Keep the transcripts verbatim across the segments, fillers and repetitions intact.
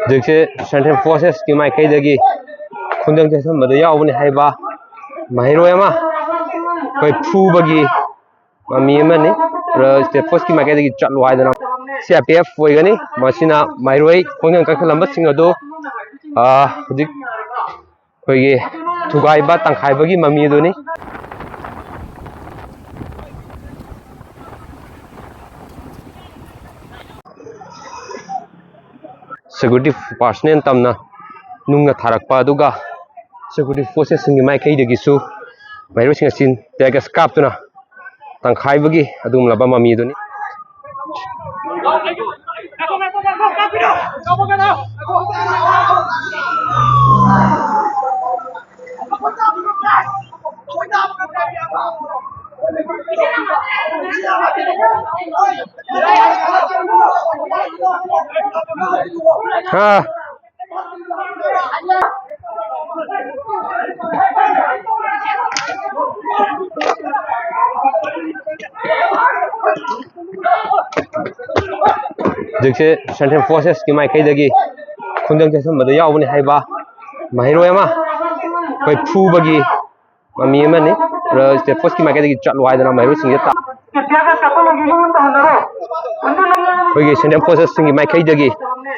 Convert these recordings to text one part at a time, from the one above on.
ꯍꯧꯖꯤꯛꯁꯦ ꯁꯦꯟꯇ꯭ꯔꯦꯜ ꯐꯣꯔꯁꯦꯁꯀꯤ ꯃꯥꯏꯀꯩꯗꯒꯤ ꯈꯣꯡꯖꯪ ꯆꯪꯁꯤꯟꯕꯗ ꯌꯥꯎꯕꯅꯤ ꯍꯥꯏꯕ ꯃꯍꯩꯔꯣꯏ ꯑꯃ ꯑꯩꯈꯣꯏ ꯐꯨꯕꯒꯤ ꯃꯃꯤ ꯑꯃꯅꯤ꯫ ꯁ꯭ꯇꯦꯠ ꯐꯣꯔꯁꯀꯤ ꯃꯥꯏꯀꯩꯗꯒꯤ ꯆꯠꯂꯨ ꯍꯥꯏꯗꯅ ꯁꯤ ꯑꯥꯔ ꯄꯤ ꯑꯦꯐ ꯑꯣꯏꯒꯅꯤ꯫ ꯃꯁꯤꯅ ꯃꯍꯩꯔꯣꯏ ꯈꯣꯡꯖꯪ ꯆꯪꯁꯤꯜꯂꯝꯕꯁꯤꯡ ꯑꯗꯨ, ꯑ, ꯍꯧꯖꯤꯛ ꯑꯩꯈꯣꯏꯒꯤ ꯊꯨꯒꯥꯏꯕ ꯇꯪꯈꯥꯏꯕꯒꯤ ꯃꯃꯤ ꯑꯗꯨꯅꯤ꯫ ꯁꯦꯀ꯭ꯌꯨꯔꯤꯇꯤ ꯄꯥꯔꯁꯅꯦꯜ ꯇꯝꯅ ꯅꯨꯡꯅ ꯊꯥꯔꯛꯄ ꯑꯗꯨꯒ ꯁꯦꯀ꯭ꯌꯨꯔꯤꯇꯤ ꯐꯣꯔꯁꯦꯁꯁꯤꯡꯒꯤ ꯃꯥꯏꯀꯩꯗꯒꯤꯁꯨ ꯃꯍꯩꯔꯣꯏꯁꯤꯡ ꯑꯁꯤ ꯇꯤꯌꯔ ꯒ꯭ꯌꯥꯁ ꯀꯥꯞꯇꯨꯅ ꯇꯪꯈꯥꯏꯕꯒꯤ ꯑꯗꯨꯒꯨꯝꯂꯕ ꯃꯃꯤ ꯑꯗꯨꯅꯤ꯫ ꯍꯥ꯫ ꯍꯧꯖꯤꯛꯁꯦ ꯁꯦꯟꯇ꯭ꯔꯦꯜ ꯐꯣꯔꯁꯦꯁꯀꯤ ꯃꯥꯏꯀꯩꯗꯒꯤ ꯈꯣꯡꯖꯪ ꯆꯪꯁꯤꯟꯕꯗ ꯌꯥꯎꯕꯅꯤ ꯍꯥꯏꯕ ꯃꯍꯩꯔꯣꯏ ꯑꯃ ꯑꯩꯈꯣꯏ ꯐꯨꯕꯒꯤ ꯃꯃꯤ ꯑꯃꯅꯤ꯫ ꯁ꯭ꯇꯦꯠ ꯐꯣꯔꯁꯀꯤ ꯃꯥꯏꯀꯩꯗꯒꯤ ꯆꯠꯂꯨ ꯍꯥꯏꯗꯅ ꯃꯍꯩꯔꯣꯏꯁꯤꯡꯁꯦ ꯇꯥ-, ꯑꯩꯈꯣꯏꯒꯤ ꯁꯦꯟꯇ꯭ꯔꯦꯜ ꯐꯣꯔꯁꯦꯁꯁꯤꯡꯒꯤ ꯃꯥꯏꯀꯩꯗꯒꯤ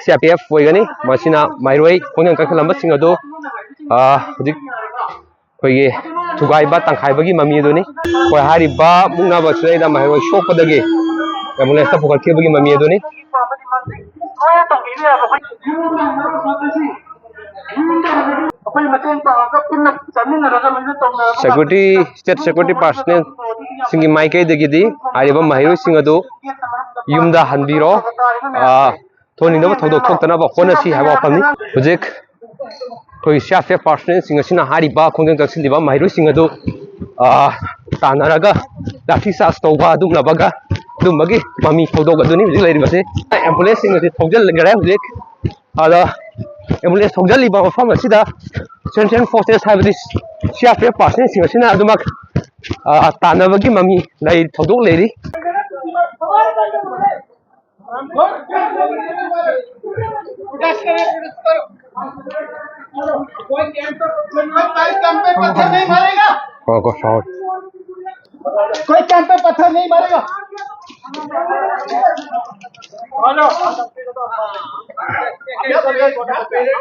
ꯁꯤ ꯑꯥꯔ ꯄꯤ ꯑꯦꯐ ꯑꯣꯏꯒꯅꯤ꯫ ꯃꯁꯤꯅ ꯃꯍꯩꯔꯣꯏ ꯈꯣꯡꯖꯪ ꯆꯪꯁꯤꯜꯂꯝꯕꯁꯤꯡ ꯑꯗꯨ, ꯑ, ꯍꯧꯖꯤꯛ ꯑꯩꯈꯣꯏꯒꯤ ꯊꯨꯒꯥꯏꯕ ꯇꯪꯈꯥꯏꯕꯒꯤ ꯃꯃꯤ ꯑꯗꯨꯅꯤ꯫ ꯑꯩꯈꯣꯏ ꯍꯥꯏꯔꯤꯕ ꯃꯨꯛꯅꯕ ꯁꯤꯗꯩꯗ ꯃꯍꯩꯔꯣꯏ ꯁꯣꯛꯄꯗꯒꯤ ꯑꯦꯝꯕꯨꯂꯦꯟꯁꯇ ꯄꯨꯈꯠꯈꯤꯕꯒꯤ ꯃꯃꯤ ꯑꯗꯨꯅꯤ꯫ ꯁꯦꯀ꯭ꯌꯨꯔꯤꯇꯤ, ꯁ꯭ꯇꯦꯠ ꯁꯦꯀ꯭ꯌꯨꯔꯤꯇꯤ ꯄꯥꯔꯁꯅꯦꯜꯁꯤꯡꯒꯤ ꯃꯥꯏꯀꯩꯗꯒꯤꯗꯤ ꯍꯥꯏꯔꯤꯕ ꯃꯍꯩꯔꯣꯏꯁꯤꯡ ꯑꯗꯨ ꯌꯨꯝꯗ ꯍꯟꯕꯤꯔꯣ, ꯑꯥ, ꯊꯣꯛꯍꯟꯅꯤꯡꯗꯕ ꯊꯧꯗꯣꯛ ꯊꯣꯛꯇꯅꯕ ꯍꯣꯠꯅꯁꯤ ꯍꯥꯏꯕ ꯋꯥꯐꯝꯅꯤ꯫ ꯍꯧꯖꯤꯛ ꯑꯩꯈꯣꯏꯒꯤ ꯁꯤ ꯑꯥꯔ ꯄꯤ ꯑꯦꯐ ꯄꯥꯔꯁꯅꯦꯜꯁꯤꯡ ꯑꯁꯤꯅ ꯍꯥꯏꯔꯤꯕ ꯈꯣꯡꯖꯪ ꯆꯪꯁꯤꯜꯂꯤꯕ ꯃꯍꯩꯔꯣꯏꯁꯤꯡ ꯑꯗꯨ, ꯑꯥ, ꯇꯥꯟꯅꯔꯒ ꯂꯥꯊꯤ ꯆꯥꯔꯖ ꯇꯧꯕ ꯑꯗꯨꯒꯨꯝꯂꯕꯒ, ꯑꯗꯨꯝꯕꯒꯤ ꯃꯃꯤ ꯊꯧꯗꯣꯛ ꯑꯗꯨꯅꯤ ꯍꯧꯖꯤꯛ ꯂꯩꯔꯤꯕꯁꯤ꯫ ꯑꯦꯝꯕꯨꯂꯦꯟꯁꯁꯤꯡ ꯑꯁꯤ ꯊꯧꯖꯤꯟꯈ꯭ꯔꯦ ꯍꯧꯖꯤꯛ꯫ ꯑꯗ ꯑꯦꯝꯕꯨꯂꯦꯟꯁ ꯊꯧꯖꯤꯜꯂꯤꯕ ꯃꯐꯝ ꯑꯁꯤꯗ ꯁꯦꯟꯇ꯭ꯔꯦꯜ ꯐꯣꯔꯁꯦꯁ ꯍꯥꯏꯕꯗꯤ ꯁꯤ ꯑꯥꯔ ꯄꯤ ꯑꯦꯐ ꯄꯥꯔꯁꯅꯦꯜꯁꯤꯡ ꯑꯁꯤꯅ ꯑꯗꯨꯃꯛ, ꯑ, ꯇꯥꯟꯅꯕꯒꯤ ꯃꯃꯤ ꯂꯩ, ꯊꯧꯗꯣꯛ ꯂꯩꯔꯤ꯫ कोई कैंप पे पत्थर नहीं मारेगा। कोई कैंप पे पत्थर नहीं मारेगा।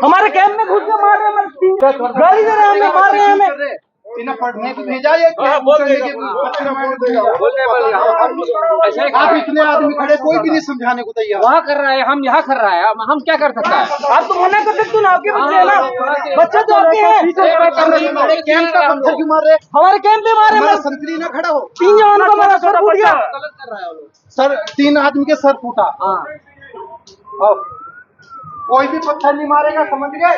हमारे कैंप में घुस के मार रहे हैं, हमारे गाली दे रहे हैं हमें, मार रहे हैं हमें। इन्हें पढ़ने को भेजा या क्या? हाँ, बोल देगा। आप इतने आदमी खड़े, कोई भी नहीं समझाने को तैयार। वहाँ कर रहा है, हम यहाँ कर रहा है, हम, हम क्या कर सकता है? आप तो मना कर सकते हो ना, आपके बच्चे हैं ना, बच्चे तो आपके हैं। कैंप का पत्थर क्यों मार रहे? हमारे कैंप पे मारे, हमारा संतरी ना खड़ा हो। तीन जवान को हमारा सर फूट गया। सर, तीन आदमी के सर फूटा। हाँ। और कोई भी पत्थर नहीं मारेगा, समझ गए?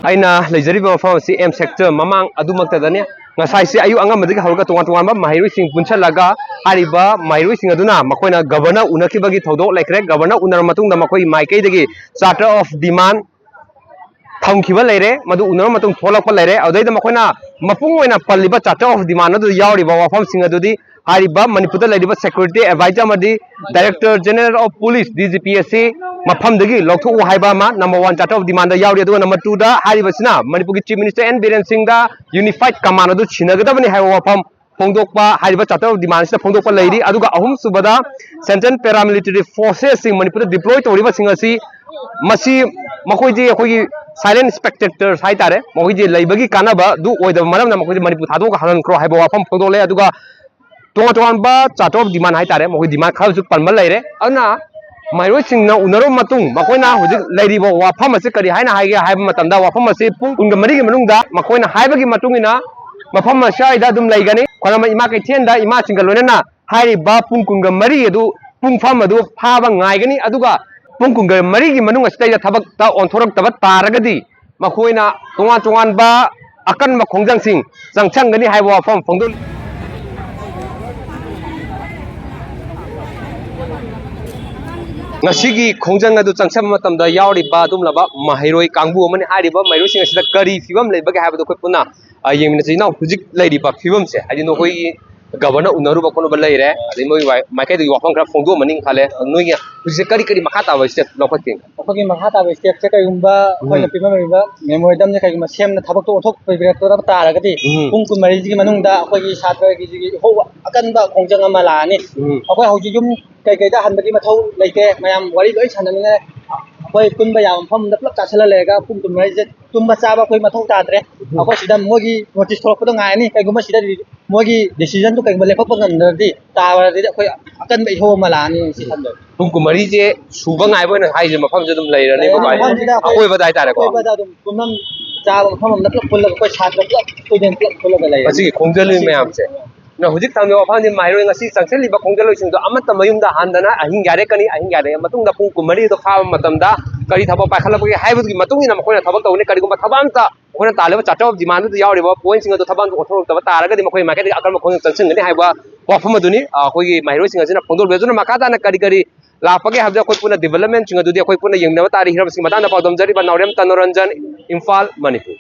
ꯑꯩꯅ ꯂꯩꯖꯔꯤꯕ ꯃꯐꯝ ꯑꯁꯤ ꯑꯦꯝ ꯁꯦꯛꯇꯔ ꯃꯃꯥꯡ ꯑꯗꯨꯃꯛꯇꯗꯅꯤ꯫ ꯉꯁꯥꯏꯁꯦ ꯑꯌꯨꯛ ꯑꯉꯟꯕꯗꯒꯤ ꯍꯧꯔꯒ ꯇꯣꯉꯥꯟ ꯇꯣꯉꯥꯟꯕ ꯃꯍꯩꯔꯣꯏꯁꯤꯡ ꯄꯨꯟꯁꯤꯜꯂꯒ ꯍꯥꯏꯔꯤꯕ ꯃꯍꯩꯔꯣꯏꯁꯤꯡ ꯑꯗꯨꯅ ꯃꯈꯣꯏꯅ ꯒꯕꯔꯅꯔ ꯎꯅꯈꯤꯕꯒꯤ ꯊꯧꯗꯣꯛ ꯂꯩꯈ꯭ꯔꯦ꯫ ꯒꯕꯔꯅꯔ ꯎꯅꯔꯕ ꯃꯇꯨꯡꯗ ꯃꯈꯣꯏꯒꯤ ꯃꯥꯏꯀꯩꯗꯒꯤ ꯆꯥꯔꯇꯔ ꯑꯣꯐ ꯗꯤꯃꯥꯟ ꯊꯝꯈꯤꯕ ꯂꯩꯔꯦ, ꯃꯗꯨ ꯎꯅꯔꯕ ꯃꯇꯨꯡ ꯊꯣꯛꯂꯛꯄ ꯂꯩꯔꯦ꯫ ꯑꯗꯨꯗꯩꯗ ꯃꯈꯣꯏꯅ ꯃꯄꯨꯡ ꯑꯣꯏꯅ ꯄꯜꯂꯤꯕ ꯆꯥꯔꯇꯔ ꯑꯣꯐ ꯗꯤꯃꯥꯟ ꯑꯗꯨꯗ ꯌꯥꯎꯔꯤꯕ ꯋꯥꯐꯝꯁꯤꯡ ꯑꯗꯨꯗꯤ ꯍꯥꯏꯔꯤꯕ ꯃꯅꯤꯄꯨꯔꯗ ꯂꯩꯔꯤꯕ ꯁꯦꯀ꯭ꯌꯨꯔꯤꯇꯤ ꯑꯦꯗꯚꯥꯏꯖꯔ ꯑꯃꯗꯤ director general of police, D G P, ꯑꯁꯤ ꯃꯐꯝꯗꯒꯤ ꯂꯧꯊꯣꯛꯎ ꯍꯥꯏꯕ ꯑꯃ number one charter of demand ꯌꯥꯎꯔꯤ꯫ ꯑꯗꯨꯒ ꯅꯝꯕꯔ ꯇꯨꯗ ꯍꯥꯏꯔꯤꯕꯁꯤꯅ ꯃꯅꯤꯄꯨꯔꯒꯤ ꯆꯤꯐ ꯃꯤꯅꯤꯁꯇꯔ ꯑꯦꯟ ꯕꯤꯔꯦꯟ ꯁꯤꯡꯗ ꯌꯨꯅꯤꯐꯥꯏꯠ ꯀꯃꯥꯟ ꯑꯗꯨ ꯁꯤꯟꯅꯒꯗꯕꯅꯤ ꯍꯥꯏꯕ ꯋꯥꯐꯝ ꯐꯣꯡꯗꯣꯛꯄ, ꯍꯥꯏꯔꯤꯕ ꯆꯥꯔꯇꯔ ꯑꯣꯐ ꯗꯤꯃꯥꯟꯁꯤꯗ ꯐꯣꯡꯗꯣꯛꯄ ꯂꯩꯔꯤ꯫ ꯑꯗꯨꯒ ꯑꯍꯨꯝꯁꯨꯕꯗ ꯁꯦꯟꯇ꯭ꯔꯦꯜ ꯄꯦꯔꯥꯃꯤꯂꯤꯇꯔꯤ ꯐꯣꯔꯁꯦꯁꯁꯤꯡ ꯃꯅꯤꯄꯨꯔꯗ ꯗꯤꯄ꯭ꯂꯣꯏ ꯇꯧꯔꯤꯕꯁꯤꯡ ꯑꯁꯤ, ꯃꯁꯤ ꯃꯈꯣꯏꯗꯤ ꯑꯩꯈꯣꯏꯒꯤ ꯁꯥꯏꯂꯦꯟ ꯁ꯭ꯄꯦꯛꯇꯦꯇꯔꯁ ꯍꯥꯏꯇꯥꯔꯦ, ꯃꯈꯣꯏꯁꯦ ꯂꯩꯕꯒꯤ ꯀꯥꯟꯅꯕ ꯑꯗꯨ ꯑꯣꯏꯗꯕ ꯃꯔꯝꯅ ꯃꯈꯣꯏꯁꯦ ꯃꯅꯤꯄꯨꯔ ꯊꯥꯗꯣꯛꯑꯒ ꯍꯜꯍꯟꯈ꯭ꯔꯣ ꯍꯥꯏꯕ ꯋꯥꯐꯝ ꯐꯣꯡꯗꯣꯛꯂꯦ꯫ ꯑꯗꯨꯒ ꯇꯣꯉꯥꯟ ꯇꯣꯉꯥꯟꯕ ꯆꯥꯔꯇꯔ ꯑꯣꯐ ꯗꯤꯃꯥꯟ ꯍꯥꯏꯇꯥꯔꯦ, ꯃꯈꯣꯏ ꯗꯤꯃꯥꯟ ꯈꯔꯁꯨ ꯄꯟꯕ ꯂꯩꯔꯦ꯫ ꯑꯗꯨꯅ ꯃꯍꯩꯔꯣꯏꯁꯤꯡꯅ ꯎꯅꯔꯕ ꯃꯇꯨꯡ ꯃꯈꯣꯏꯅ ꯍꯧꯖꯤꯛ ꯂꯩꯔꯤꯕ ꯋꯥꯐꯝ ꯑꯁꯤ ꯀꯔꯤ ꯍꯥꯏꯅ ꯍꯥꯏꯒꯦ ꯍꯥꯏꯕ ꯃꯇꯝꯗ, ꯋꯥꯐꯝ ꯑꯁꯤ ꯄꯨꯡ ꯀꯨꯟꯒ ꯃꯔꯤꯒꯤ ꯃꯅꯨꯡꯗ ꯃꯈꯣꯏꯅ ꯍꯥꯏꯕꯒꯤ ꯃꯇꯨꯡ ꯏꯟꯅ ꯃꯐꯝ ꯑꯁ꯭ꯋꯥꯏꯗ ꯑꯗꯨꯝ ꯂꯩꯒꯅꯤ꯫ ꯈ꯭ꯋꯥꯏꯔꯝꯕꯟ ꯏꯃꯥ ꯀꯩꯊꯦꯜꯗ ꯏꯃꯥꯁꯤꯡꯒ ꯂꯣꯏꯅꯅ ꯍꯥꯏꯔꯤꯕ ꯄꯨꯡ ꯀꯨꯟꯒ ꯃꯔꯤ ꯑꯗꯨ ꯄꯨꯡꯐꯝ ꯑꯗꯨ ꯐꯥꯕ ꯉꯥꯏꯒꯅꯤ꯫ ꯑꯗꯨꯒ ꯄꯨꯡ ꯀꯨꯟꯒ ꯃꯔꯤꯒꯤ ꯃꯅꯨꯡ ꯑꯁꯤꯗꯩꯗ ꯊꯕꯛꯇ ꯑꯣꯟꯊꯣꯔꯛꯇꯕ ꯇꯥꯔꯒꯗꯤ ꯃꯈꯣꯏꯅ ꯇꯣꯉꯥꯟ ꯇꯣꯉꯥꯟꯕ ꯑꯀꯟꯕ ꯈꯣꯡꯖꯪꯁꯤꯡ ꯆꯪꯁꯟꯒꯅꯤ ꯍꯥꯏꯕ ꯋꯥꯐꯝ ꯐꯣꯡꯗꯣꯛꯂꯤ꯫ ꯉꯁꯤꯒꯤ ꯈꯣꯡꯖꯪ ꯑꯗꯨ ꯆꯪꯁꯟꯕ ꯃꯇꯝꯗ ꯌꯥꯎꯔꯤꯕ ꯑꯗꯨꯒꯨꯝꯂꯕ ꯃꯍꯩꯔꯣꯏ ꯀꯥꯡꯕꯨ ꯑꯃꯅꯤ꯫ ꯍꯥꯏꯔꯤꯕ ꯃꯍꯩꯔꯣꯏꯁꯤꯡ ꯑꯁꯤꯗ ꯀꯔꯤ ꯐꯤꯕꯝ ꯂꯩꯕꯒꯦ ꯍꯥꯏꯕꯗꯨ ꯑꯩꯈꯣꯏ ꯄꯨꯟꯅ, ꯑ, ꯌꯦꯡꯃꯤꯟꯅꯁꯤ꯫ ꯏꯅꯥꯎ, ꯍꯧꯖꯤꯛ ꯂꯩꯔꯤꯕ ꯐꯤꯕꯝꯁꯦ, ꯍꯥꯏꯗꯤ ꯅꯈꯣꯏꯒꯤ ꯒꯕꯔꯅꯔ ꯎꯅꯔꯨꯕ ꯈꯣꯠꯂꯨꯕ ꯂꯩꯔꯦ, ꯑꯗꯩ ꯃꯣꯏ ꯋꯥ-, ꯃꯥꯏꯀꯩꯗꯒꯤ ꯋꯥꯐꯝ ꯈꯔ ꯐꯣꯡꯗꯣꯛꯑꯝꯃꯅꯤ ꯈꯜꯂꯦ꯫ ꯑꯗꯣ ꯅꯣꯏꯒꯤ ꯍꯧꯖꯤꯛꯁꯦ ꯀꯔꯤ ꯀꯔꯤ ꯃꯈꯥ ꯇꯥꯕ ꯁ꯭ꯇꯦꯞ ꯂꯧꯈꯠꯀꯦ? ꯑꯩꯈꯣꯏꯒꯤ ꯃꯈꯥ ꯇꯥꯕ ꯁ꯭ꯇꯦꯞꯁꯦ ꯀꯩꯒꯨꯝꯕ ꯑꯩꯈꯣꯏꯅ ꯎꯝ꯫ ꯄꯤꯕ ꯃꯦꯃꯣꯔꯦꯟꯗꯝꯁꯦ ꯀꯩꯒꯨꯝꯕ ꯁꯦꯝꯅ ꯊꯕꯛꯇꯣ ꯑꯣꯟꯊꯣꯛꯄꯤꯔꯛꯇꯕ ꯇꯥꯔꯒꯗꯤ, ꯎꯝ꯫ ꯄꯨꯡ ꯀꯨꯟꯃꯔꯤꯁꯤꯒꯤ ꯃꯅꯨꯡꯗ ꯑꯩꯈꯣꯏꯒꯤ ꯁꯥꯇ꯭ꯔꯒꯤꯁꯤꯒꯤ ꯏꯍꯧ ꯑꯀꯟꯕ ꯈꯣꯡꯖꯪ ꯑꯃ ꯂꯥꯛꯑꯅꯤ꯫ ꯎꯝ꯫ ꯑꯩꯈꯣꯏ ꯍꯧꯖꯤꯛ ꯌꯨꯝ ꯀꯩꯀꯩꯗ ꯍꯟꯕꯒꯤ ꯃꯊꯧ ꯂꯩꯇꯦ, ꯃꯌꯥꯝ ꯋꯥꯔꯤ ꯂꯣꯏ ꯁꯥꯟꯅꯃꯤꯟꯅꯔꯦ꯫ ꯑꯩꯈꯣꯏ ꯄꯨꯟꯕ ꯌꯥꯕ ꯃꯐꯝ ꯑꯃꯗ ꯄꯨꯂꯞ ꯆꯥꯁꯤꯜꯂ ꯂꯩꯔꯒ ꯄꯨꯡ ꯀꯨꯟꯃꯔꯤꯁꯦ ꯇꯨꯝꯕ ꯆꯥꯕ ꯑꯩꯈꯣꯏ ꯃꯊꯧ ꯇꯥꯗ꯭ꯔꯦ꯫ ꯎꯝ꯫ ꯑꯩꯈꯣꯏ ꯁꯤꯗ ꯃꯣꯏꯒꯤ ꯅꯣꯇꯤꯁ ꯊꯣꯛꯂꯛꯄꯗꯣ ꯉꯥꯏꯔꯅꯤ꯫ ꯀꯩꯒꯨꯝꯕ ꯁꯤꯗ ꯃꯣꯏꯒꯤ ꯗꯤꯁꯤꯖꯟꯗꯨ ꯀꯩꯒꯨꯝꯕ ꯂꯦꯞꯊꯣꯛꯄ ꯉꯝꯗ꯭ꯔꯗꯤ, ꯇꯥꯕꯗꯗꯤ ꯑꯩꯈꯣꯏ ꯑꯀꯟꯕ ꯏꯍꯧ ꯑꯃ ꯂꯥꯛꯑꯅꯤ ꯁꯤ ꯈꯟꯕꯗ꯫ ꯄꯨꯡ ꯀꯨꯟꯃꯔꯤꯁꯦ ꯁꯨꯕ ꯉꯥꯏꯕ ꯑꯣꯏꯅ ꯍꯥꯏꯁꯦ ꯃꯐꯝꯁꯦ ꯑꯗꯨꯝ ꯂꯩꯔꯅꯦꯕꯀꯣ, ꯍꯥꯏꯗꯤ ꯃꯐꯝꯁꯤꯗ ꯑꯩꯈꯣꯏ ꯑꯀꯣꯏꯕꯗ ꯍꯥꯏꯇꯥꯔꯦꯀꯣ꯫ ꯑꯀꯣꯏꯕꯗ ꯑꯗꯨꯝ ꯄꯨꯟꯐꯝ ꯆꯥꯕ ꯃꯐꯝ ꯑꯃꯗ ꯄꯨꯂꯞ ꯄꯨꯜꯂꯒ ꯑꯩꯈꯣꯏ ꯁꯥꯇ꯭ꯔ ꯄꯨꯂꯞ, ꯏꯁꯇꯨꯗꯦꯟ ꯄꯨꯂꯞ ꯄꯨꯜꯂꯒ ꯂꯩꯔꯅꯤ꯫ ꯃꯁꯤꯒꯤ ꯈꯣꯡꯖꯜꯂꯤ ꯃꯌꯥꯝꯁꯦ꯫ ꯅ ꯍꯧꯖꯤꯛ ꯊꯝꯂꯤꯕ ꯋꯥꯐꯝꯗꯤ ꯃꯍꯩꯔꯣꯏ ꯉꯁꯤ ꯆꯪꯁꯤꯜꯂꯤꯕ ꯈꯣꯡꯖꯜꯂꯣꯏꯁꯤꯡꯗꯣ ꯑꯃꯠꯇ ꯃꯌꯨꯝꯗ ꯍꯟꯗꯅ ꯑꯍꯤꯡ ꯌꯥꯔꯦꯛꯀꯅꯤ, ꯑꯍꯤꯡ ꯌꯥꯔꯦꯛꯑ ꯃꯇꯨꯡꯗ ꯄꯨꯡ ꯀꯨꯟꯃꯔꯤꯗꯣ ꯐꯥꯕ ꯃꯇꯝꯗ ꯀꯔꯤ ꯊꯕꯛ ꯄꯥꯏꯈꯠꯂꯛꯄꯒꯦ ꯍꯥꯏꯕꯗꯨꯒꯤ ꯃꯇꯨꯡ ꯏꯟꯅ ꯃꯈꯣꯏꯅ ꯊꯕꯛ ꯇꯧꯒꯅꯤ꯫ ꯀꯔꯤꯒꯨꯝꯕ ꯊꯕꯛ ꯑꯝꯇ ꯑꯩꯈꯣꯏꯅ ꯇꯥꯜꯂꯤꯕ ꯆꯥꯔꯇꯔ ꯑꯣꯐ ꯗꯤꯃꯥꯟꯗꯨꯗ ꯌꯥꯎꯔꯤꯕ ꯄꯣꯏꯟꯁꯤꯡ ꯑꯗꯨ ꯊꯕꯛ ꯑꯝꯇ ꯑꯣꯟꯊꯣꯔꯛꯇꯕ ꯇꯥꯔꯒꯗꯤ ꯃꯈꯣꯏ ꯃꯥꯏꯀꯩꯗꯒꯤ ꯑꯀꯟꯕ ꯈꯣꯡꯖꯪ ꯆꯪꯁꯤꯟꯒꯅꯤ ꯍꯥꯏꯕ ꯋꯥꯐꯝ ꯑꯗꯨꯅꯤ, ꯑ, ꯑꯩꯈꯣꯏꯒꯤ ꯃꯍꯩꯔꯣꯏꯁꯤꯡ ꯑꯁꯤꯅ ꯐꯣꯡꯗꯣꯛꯂꯤ꯫ ꯑꯗꯨꯅ ꯃꯈꯥ ꯇꯥꯅ ꯀꯔꯤ ꯀꯔꯤ ꯂꯥꯛꯄꯒꯦ ꯍꯥꯏꯕꯗꯨ ꯑꯩꯈꯣꯏ ꯄꯨꯟꯅ ꯗꯤꯕꯦꯂꯞꯃꯦꯟꯁꯤꯡ ꯑꯗꯨꯗꯤ ꯑꯩꯈꯣꯏ ꯄꯨꯟꯅ ꯌꯦꯡꯃꯤꯟꯅꯕ ꯇꯥꯔꯤ꯫ ꯍꯤꯔꯝꯁꯤꯒꯤ ꯃꯇꯥꯡꯗ ꯄꯥꯎꯗꯝꯖꯔꯤꯕ ꯅꯥꯎꯔꯦꯝ ꯇꯅꯨꯔꯟꯖꯟ, ꯏꯝꯐꯥꯜ, ꯃꯅꯤꯄꯨꯔ꯫